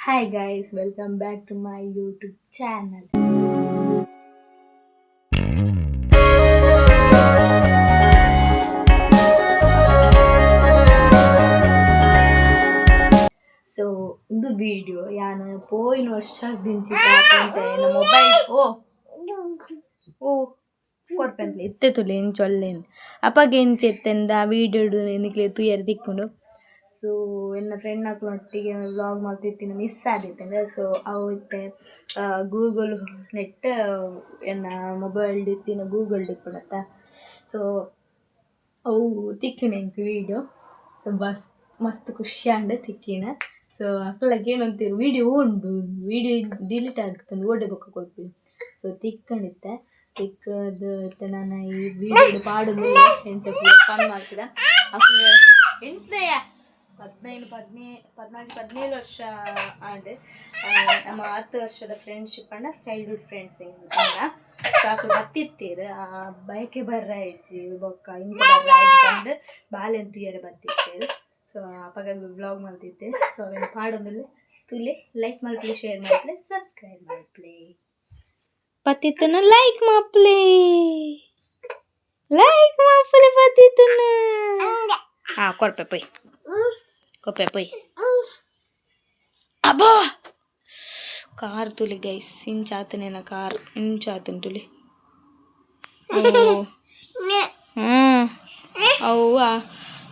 Hi guys, welcome back to my YouTube channel. So ಇಂದು video ಯಾನ್ ಪೋಯಿನ ವರ್ಷ ದಿಂಚಿ ಮೊಬೈಲ್ ಓ ಓ ಕೊರ್ಪೆಂತ್ಲೆ ಇತ್ತೆ ತುಲೆ ಇಂಚೊಲ್ಲೇನ್ ಅಪಗ ಎಂಚ ಇತ್ತೆಂದ ವೀಡಿಯೋಡು ನಿಕ್ಲೆ ತೂಯೆರೆ ತಿಕ್ಕುಂಡು. ಸೊ ಎನ್ನ ಫ್ರೆಂಡ್ ಒಟ್ಟಿಗೆ ವ್ಲಾಗ್ ಮಲ್ತಿತ್ತಿನ ಮಿಸ್ ಆದಿತ್ತಂಡ. ಸೊ ಅವು ಇತ್ತೆ ಗೂಗಲ್ ನೆಟ್ ಎನ್ನ ಮೊಬೈಲ್ ಇತ್ತಿನ ಗೂಗಲ್ ಇಪ್ಪುಂಡತ್ತ. ಸೊ ಅವು ತಿಕ್ಕಿನ ಎಂಕ್ ವೀಡಿಯೋ. ಸೊ ಬಸ್ ಮಸ್ತ್ ಖುಷಿ ಆಂಡ್ ತಿಕ್ಕಿನ. ಸೊ ಅಕ್ಲಗ್ ಏನಂತೀರು, ವೀಡಿಯೋ ಉಂಡು, ವೀಡಿಯೋ ಡಿಲೀಟ್ ಆಗ್ತುಂಡು, ಓಡೆ ಬೊಕ್ಕ ಕೊರ್ಪಿನಿ. ಸೊ ತಿಕ್ಕಂಡಿತ್ತೆ, ತಿಕ್ಕದು ಇತ್ತೆ ನಾನು ಈ ವೀಡಿಯೋ ಪಾಡೊಂದು ಎಂಚ ಪೂರ ಫನ್ ಮಲ್ಪುದ. ಅಕ್ಲು ಎಂತ್ಲೆಯ 15 14 17 ವರ್ಷ ಆಂಡ್. ನಮ್ಮ 10 ವರ್ಷದ ಫ್ರೆಂಡ್ಶಿಪ್ ಅಂಡ ಚೈಲ್ಡ್ಹುಡ್ ಫ್ರೆಂಡ್ಸ್ ಪಂಡ. ಸೊ ಅಕ್ಲು ಬತ್ತಿತ್ತೆರ್, ಬಯಕೆ ಬರ್ರಾಯ್ಜಿ ಬೊಕ್ಕ ಇಂಚ ಬರ್ರಾಯ್ಜಿ ಪಂದ್ ಬಾಲೆನ್ ತೂಯರೆ ಬತ್ತಿತ್ತೆರ್. ಸೊ ಅಪಗ ವ್ಲಾಗ್ ಮಲ್ತಿತ್ತೆ. ಸೊ ಅವೆನ್ ಪಾಡೊಂದುಲ್ಲೆ, ತೂಲೆ. ಲೈಕ್ ಮಲ್ಪುಲೆ, ಶೇರ್ ಮಲ್ಪುಲೆ, ಸಬ್ಸ್ಕ್ರೈಬ್ ಮಲ್ಪುಲೆ. ಪತ್ತಿತ್ತನ ಲೈಕ್ ಮಲ್ಪುಲೆ, ಲೈಕ್ ಮಲ್ಪುಲೆ ಪತ್ತಿತ್ತನ. ಹಾ, ಕೊರ್ಪೆ ಪೊಯ್, ಕೊರ್ಪೆ ಪೊಯ್. ಅಬ್ಬಾ, ಕಾರ್ ತುಲಿ ಗೈಸ್, ಇಂಚ ಆತನೇನ ಕಾರ್, ಇಂಚ ಆತನ ತುಲಿ. ಹ್ಞೂ, ಅವು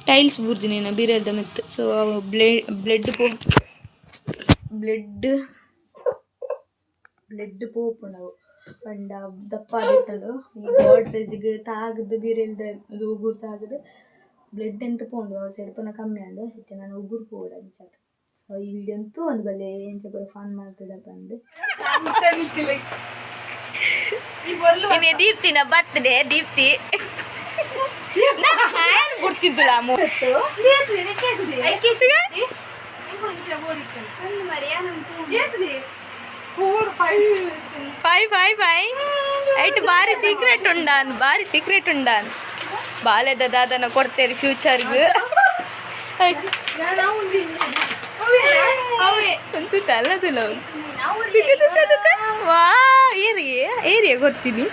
ಟೈಲ್ಸ್ ಬೂರ್ದಿನೇನ ಬಿರೆಲ್ದ ಮಿತ್ತು. ಸೊ ಅವು ಬ್ಲೆಡ್ ಪೋ ಬ್ಲೆಡ್ ಬ್ಲೆಡ್ ಪೋಪುಂಡು. ಅವು ಪಂಡ ದಪ್ಪ ಆದಿತ್ತಂಡು. ಈ ಗೋಡ್ರೇಜ್ಗ್ ತಾಗದ್, ಬಿರೆಲ್ದ ಇದು ಉಗುರು ತಾಗದ್ ಬ್ಲಡ್ ಎಂತ ಪೋಂಡು. ಅವು ಸೆಡ್ಪುನ ಕಮ್ಮಿ ಆಂಡ್. ಇತ್ತೆ ನಾನು ಉಗುರು ಪೋವೊಡು ಅಂಚಾತ್. ಸೊ ಈ ವಿಡಿಯೋ ಅಂತೂ ಒಂದು ಬಲ್ಲೆ, ಎಂಚ ಪೂರ ಫನ್ ಮಲ್ತದ ಪಂದ್. ಇನ್ನು ದೀಪ್ತಿನ ಬರ್ತ್ಡೇ. ದೀಪ್ತಿ ಕೊಡ್ತಿದ್ದುಲ. Five five five ಐಟ್ ಬಾರಿ ಸೀಕ್ರೆಟ್ ಉಂಡಾನ್, ಬಾರಿ ಸೀಕ್ರೆಟ್ ಉಂಡಾನ್. ಬಾಲೆದ ದಾದನ ಕೊಡ್ತೇರಿ ಫ್ಯೂಚರ್ಗ್. ಅಲ್ಲದಿಲ್ಲ. ವಾ, ಏರಿಗೆ ಏರಿಯಾ ಕೊಡ್ತೀನಿ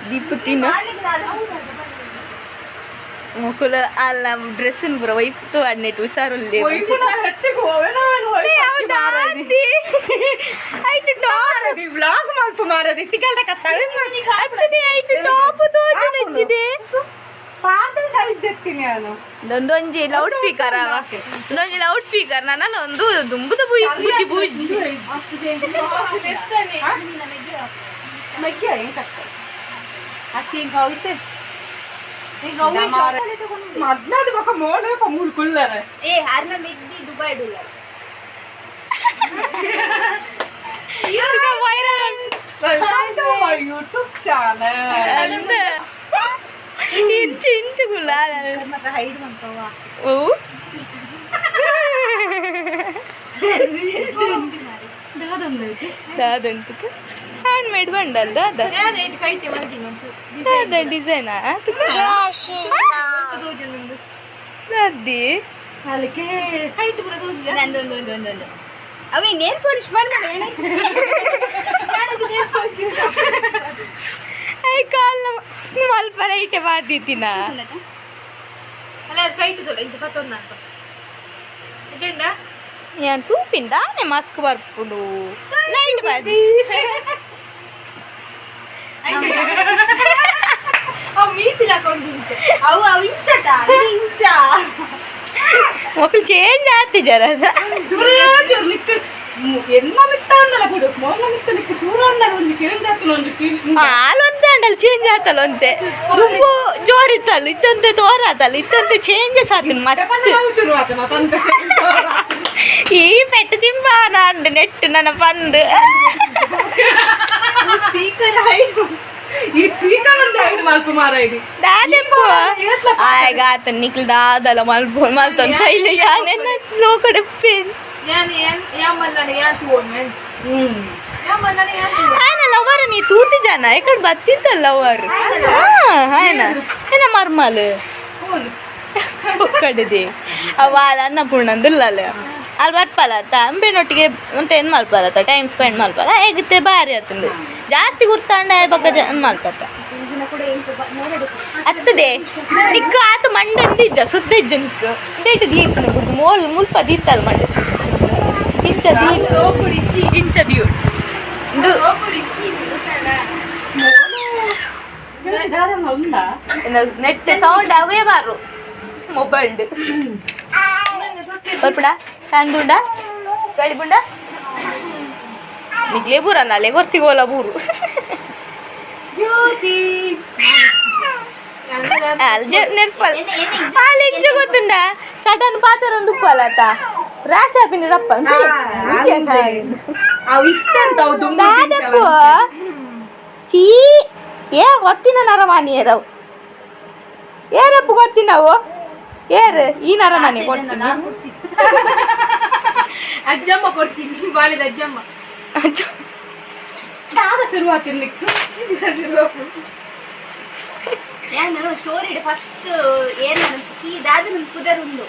ದೀಪುತ್ತಿನ ಮೊಕುಲ. ಅಲ್ಲ, ಡ್ರೆಸ್ ಪೂರ ವೈಫ್ ಅಡ್ನೆಟ್ ಹುಷಾರುಲ್ಲೆ. ವ್ಲಾಗ್ ಮಲ್ಪ ಮಾರದು ತಿಕಲ್ದ ಕತ್ತಾವೆ. ಐಟ್ ಟಾಪ್ ತೋಜುನಚ್ಚಿದೆ. ಪಾಠ ಸವಿದ್ದೆತ್ತೀನಿ ನಾನು. ಒಂದೊಂಜಿ ಲೌಡ್ ಸ್ಪೀಕರ್ ಅವ, ಒಂದೊಂಜಿ ಲೌಡ್ ಸ್ಪೀಕರ್. ನನ್ನ ಒಂದು ದುಂಬುದ ಬುಯ್ ಬುದ್ಧಿ ಬೂಜಿ. ಮಗ್ಯ ಏನ್ ಕತ್ತ ಅತ್ತಿ ಹಿಂಗ ಹೋಯ್ತೆ. ಮದ್ನಾದ ಬೊಕ ಮೋಳೆ ಮೂಲು ಕುಲ್ಲರೆ. ಏ, ಅರ್ನ ಮೆಗ್ದಿ ದುಬೈ ಡೂಲರ್ viral. Welcome to my YouTube channel. ಇಂಚು ಇಂಚು ಗುಲ್ಲ. ಹೈಡ್ ಮಾಡ್ಕವ. ಓ, ದಾದಂತಕ ಹ್ಯಾಂಡ್ ಮೇಡ್ ಬಂಡಲ್ ದಾದ ದಾದ ಡಿಸೈನ್ ದಾದಿ. ಅದಕ್ಕೆ ಹೈಟ್ ಪೂರ. ಒಂದು ಅವ ನೇಲ್ ಪಾಲಿಶ್ ಮಾಡಿ I ಕಾಲ್ ಮಲ್ಪ ರೈಟೆ ಮಾಡ್ದಿತ್ತಿನ. ಅಲ್ಲ, ಕೈಟ್ ತೊಲೆ ಇಂಚ ಪತ್ತೊಂದು ಅಂತ. ಯಾನ್ ತೂಪಿನ್ ದಾನೆ ಮಸ್ಕ್ ಬರ್ಪುಂಡು ಲೈಟ್ ಬರ್ದಿ. ಅವು ಮೀಪಿಲ್ ಹಾಕೊಂಡು ಅವು ಅವು ಇಂಚಟ ಇಂಚ. ಮಕ್ಕಳು ಚೇಂಜ್ ಆತಿ ಜರ. ಎನ್ನ ಮಿತ್ತ ಅಂದಲ್ಲ ಬಿಡು, ಮೋನ ಮಿತ್ತ ನಿಕ್ಕು ದೂರ ಅಂದಲ್ಲ, ಒಂದು ಚೇಂಜ್ ಆತನ ಒಂದು ಫೀಲ್. ಹಾಲೊಂತೆ ಅಂಡಲ್ ಚೇಂಜ್ ಆತಲ್ಲ ಅಂತೆ. ದುಂಬು ಜೋರಿತ್ತಲ್ಲ, ಇತ್ತಂತೆ ತೋರಾತಲ್ಲ, ಇತ್ತಂತೆ ಚೇಂಜಸ್ ಆತನ ಮಸ್ತ್. ಶುರು ಆತನ ತಂದೆ. ಈ ಪೆಟ್ಟು ತಿಂಬ ನಾಂಡ್ ನೆಟ್ ನನ್ನ ಪಂದ್. ಸ್ಪೀಕರ್ ಹೈಡ್, ಈ ಸ್ಪೀಕರ್ ಒಂದು ಹೈಡ್ ಮಲ್ಪ ಮಾರ ಇಡಿ. ದಾದೆಂಬು ಆಯ್ಗ ಆತ ನಿಕ್ಲ್ ದಾದಲ ಮಲ್ಪ ಮಲ್ತೊಂದು ಸೈಲ ಯಾನೆನ್ನ ಲೋಕಡೆ ಪೇನ್. ಹ್ಮ್. ಆಯ್ನ ಲವರ್ ನೀ ತೂತಿ ಜನ ಎಕಡೆ ಬತ್ತಿತ್ತಲ್ಲ ಲವರ್. ಆಯ್ನ ಏನ ಮರ್ಮಲ್ ಒಕ್ಕಡೆದೆ ಅವ ಅನ್ನಪೂರ್ಣಂದುಲ್ಲಲ್ಲ. ಅಲ್ಲಿ ಬರ್ಪಲತ್ತ ಅಂಬೆನೊಟ್ಟಿಗೆ ಒಂತೆ ಏನು ಮಲ್ಪಲತ್ತ, ಟೈಮ್ ಸ್ಪೆಂಡ್ ಮಲ್ಪಲ ಹೇಗಿತ್ತೆ ಬಾರಿ ಆತಂದು. ಜಾಸ್ತಿ ಗುರ್ತಾಂಡ ಬೊಕ್ಕ ಮಲ್ಪತ್ತ ಅತ್ತದೆ. ನಿಕ್ಕು ಆತ ಮಂಡಂದು ಇಜ್ಜ, ಸುದ್ದ ಇಜ್ಜ ನಿಕ್ಕು. ಡೇಟ್ ದೀಪನ ಗುರ್ದು ಮೋಲ್ ಮುಲ್ಪ ದೀತಲ್ ಮಂಡೆ ಇಂಚ ದೀ ಇಂಚ ದಿಯು. ಉಂದಾ? ನೆಟ್ ಸೌಂಡ್ ಅವೇ ಬಾರು ಮೊಬೈಲ್ ಬರ್ಪುಡ ಸಂದುಂಡ ಗಾಡಿ ಬುಂಡ ನಿಕ್ಲೇ ಬೂರ ನಾಲೆ ಗೊತ್ತಿಗೋಲ ಬೂರು. ಜ್ಯೋತಿ. ನೆರ್ಪಲ್ ಅಲ್ಲಿ ಎಂಚ ಗೊತ್ತುಂಡ, ಸಡನ್ ಪಾತ್ರ ಒಂದು ಉಪ್ಪಲತ ರಾಶ್ ಆಪಿನ ರಪ್ಪ. ಅವು ಇತ್ತಂತ ಅವು ದುಂಬು. ದಾದಪ್ಪು ಚೀ, ಏರ್ ಗೊತ್ತಿನ ನರಮಾನಿ ಏರವು ಏರಪ್ಪು ಗೊತ್ತಿನವು ಏರ್ ಈ ನರಮಾನಿ ಕೊಡ್ತೀನಿ. ಅಜ್ಜಮ್ಮ ಕೊಡ್ತೀನಿ, ಬಾಳಿದ ಅಜ್ಜಮ್ಮ. ದಾದ ಶುರುವಾತು ನಿಕ್ಕು ಶುರುವಾಪು. ನಾನು ಸ್ಟೋರಿ ಫಸ್ಟ್ ಏನ್ ಕೀ ದಾದ ನನ್ ಪುದರ್ ಉಂಡು.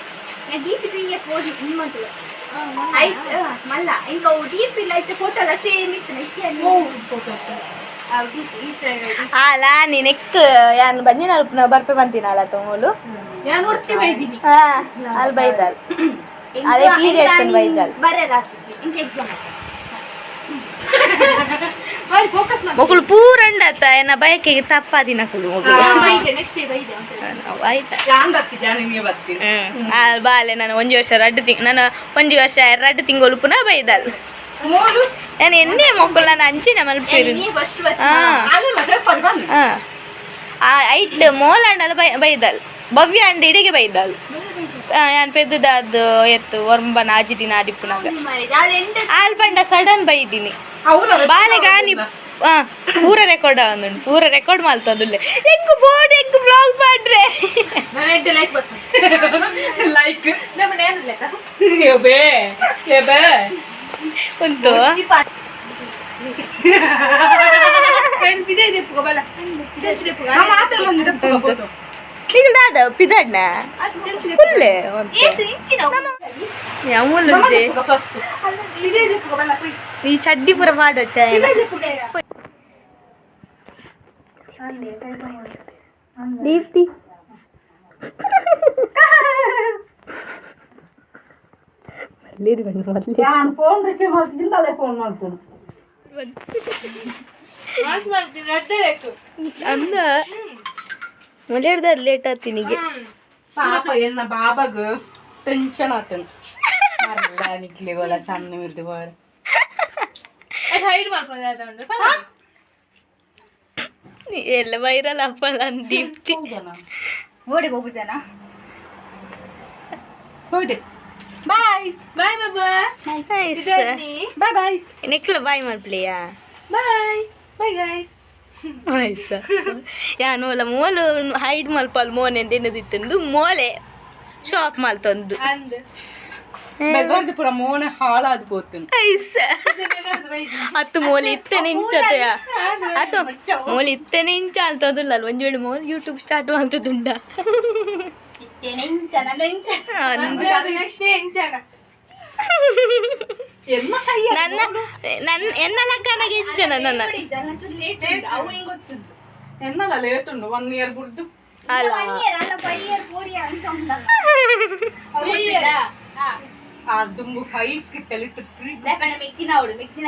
ನಾನು ಡಿಪಿ ತೀಯ ಪೋಸ್ ನಿಮ್ಮಂತಲು ಆಯ್ತು ಮಲ್ಲ. ಇಂಕ ಅವು ಡಿಪಿ ಇಲ್ಲ ಐತೆ, ಫೋಟೋ ಎಲ್ಲ ಸೇಮ್ ಇತ್ತು ನೆಕ್ಕಿ. ಅಲ್ಲ, ನೀನ್ ಎಕ್ ಯಾನ್ ಬಂದಿನ ಬರ್ಪೆ ಬಂತೀನಲ್ಲ ತೋಲು. ನಾನು ನೋಡ್ತಿ ಬೈದೀನಿ. ಹಾ, ಅಲ್ಲಿ ಬೈದಲ್ ಅದೇ ಪೀರಿಯಡ್ಸ್ ಬೈದಲ್. ಬರೇ ರಾತ್ರಿ ಇಂಕ ಎಕ್ಸಾಮ್. ಬಾರಿ ಫೋಕಸ್. ಮಗಳು ಪೂರಂಡತ ಎನ್ನ ಬಯಕೆಗೆ ತಪ್ಪಾದಿನ ಕುಲು ಮಗಳು. ಬೈದೆ, ನೆಕ್ಸ್ಟ್ ಡೇ ಬೈದೆ ಅಂತ. ಆಯ್ತಾ? ಯಾನ್ ಬರ್ತಿ, ಜಾನ್ ನಿಮಗೆ ಬರ್ತೀನಿ. ಹ್ಮ್, ಆ ಬಾಲೆ ನಾನು ಒಂಜಿ ವರ್ಷ ರಡ್ಡು ತಿಂಗ್, ನಾನು ಒಂಜಿ ವರ್ಷ ರಡ್ಡು ತಿಂಗಳು ಪುನಃ ಬೈದಲ್. ಮೋಡು. ನಾನು ಎನ್ನೇ ಮಕ್ಕಳು, ನಾನು ಅಂಚಿನ ಮಲ್ಪೇರು. ನೀ ಫಸ್ಟ್. ಹಾ. ಅಲ್ಲಲ್ಲ, ಸ್ವಲ್ಪ ಬಂದು. ಹಾ, ಆ ಐಟ್ ಮೋಲಾಂಡಲ ಬೈ ಬೈದಲ್ ಭವ್ಯ ಅಂಡ್ ಇಡಿಗೆ ಬೈದಲ್. ಯಾನ್ ಪೆದ್ದುದಾದ್ ಎತ್ತು ಒರ್ಂಬನ ಆಜಿ ದಿನ ಆದಿಪ್ಪುನಾಗ ಆಲ್ ಪಂಡ ಸಡನ್ ಬೈದಿನಿ. ಅವ್ರಲ್ಲ. ಬಾಲೆ ಗಾನಿ ಪೂರ ರೆಕಾರ್ಡ್ ಆವೊಂದುಂಡು, ಪೂರ ರೆಕಾರ್ಡ್ ಮಲ್ತೊಂದುಲ್ಲೆ. ಎಂಕ್ ಬೋರ್ಡ್, ಎಂಕ್ ಬ್ಲಾಗ್ ಮಾಡ್ರೆ. ನಾನು ಎಡ್ಡೆ ಲೈಕ್ ಬರ್ತೀನಿ, ಲೈಕ್ ಬೇ ಏ ಬೇ. ಉಂಟು. ದಾದ ಪಿದಡ್ನ ಫುಲ್ಲೆ. ಈ ಚಡ್ಡಿ ಪೂರ ಪಾಡೊಚ್ಚ. ದೀಪ್ತಿ ಫೋನ್ ರಿಸೀವ್ ಮಾಡ್ತಿಲ್ಲ, ಫೋನ್ ಮಾಡ್ಕೊಂಡು. ಅಂದ ಮಲ್ಯಾಡ್ದ ಲೇಟ್ ಆತಿನಿಗೆ. ಪಾಪ, ಎನ್ನ ಬಾಬಾಗ ಟೆನ್ಷನ್ ಆತನು ನಿಕ್ಲಿಗೋಲ ಸಣ್ಣ ಮಿರ್ದು ಬಾರ. ಎಲ್ಲ ವೈರಲ್ ಅಪ್ಪಲ್ಲ ದೀಪ್ತಿ. ಓಡಿ ಹೋಗುಜನ. ಹೋಯ್ದೆ, ಬಾಯ್ ಬಾಯ್ ಬಾಬಾ. Bye bye. ನೆಕ್ಲ ಬಾಯ್ ಮಾಡ್ಪ್ಲಿಯಾ? Bye bye guys. ಆಯ್ಸ, ಯಾನು ಅಲ್ಲ ಮೋಲು ಹೈಡ್ ಮಲ್ಪಲ್ ಮೋನೆ ದಿನದಿತ್ತಂದು ಮೋಲೆ ಶಾಪ್ ಮಲ್ತೊಂದು. ಬೆಗರ್ದು ಪೂರ ಮೋನೆ ಹಾಳಾದ್ ಪೋತುನು. ಐಸ, ಅತ್ತು ಮೋಲಿ ಇತ್ತೇನೆ ಇಂಚತೆಯ ಅತ್ತು ಮೋಲಿ ಇತ್ತೇನೆ ಇಂಚ ಅಲ್ತದುಲ್ಲ. ಒಂಜಿ ವೇಳೆ ಮೋಲ್ ಯೂಟ್ಯೂಬ್ ಸ್ಟಾರ್ಟ್ ಮಾಡ್ತದುಂಡ. ನೆಕ್ಸ್ಟ್ ಎಂಚನ ಎಲ್ಲ ಸೈ. ನನ್ನ ನನ್ನ ಎನ್ನ ಲಗ್ನಗೆ ಇಂಚನ ನನ್ನ. ಅವು ಹೆಂಗ್ ಗೊತ್ತುಂಟು? ಎನ್ನಲ್ಲ, ಲೇಟ್ ಉಂಡು, ಒನ್ ಇಯರ್ ಬುಡ್ದು. ಅಲ್ಲ. ಒನ್ ಇಯರ್ ಅಲ್ಲ, 5 ಇಯರ್ 4 ಇಯರ್ ಅಂಚ ಉಂಡಲ್ಲ. ಆ ದುಂಬು ಫೈವ್ ಕಿಟ್ಟಲಿ. ಮೆಕ್ಕಿನ ಅವಳು ಮೆಕ್ಕಿನ.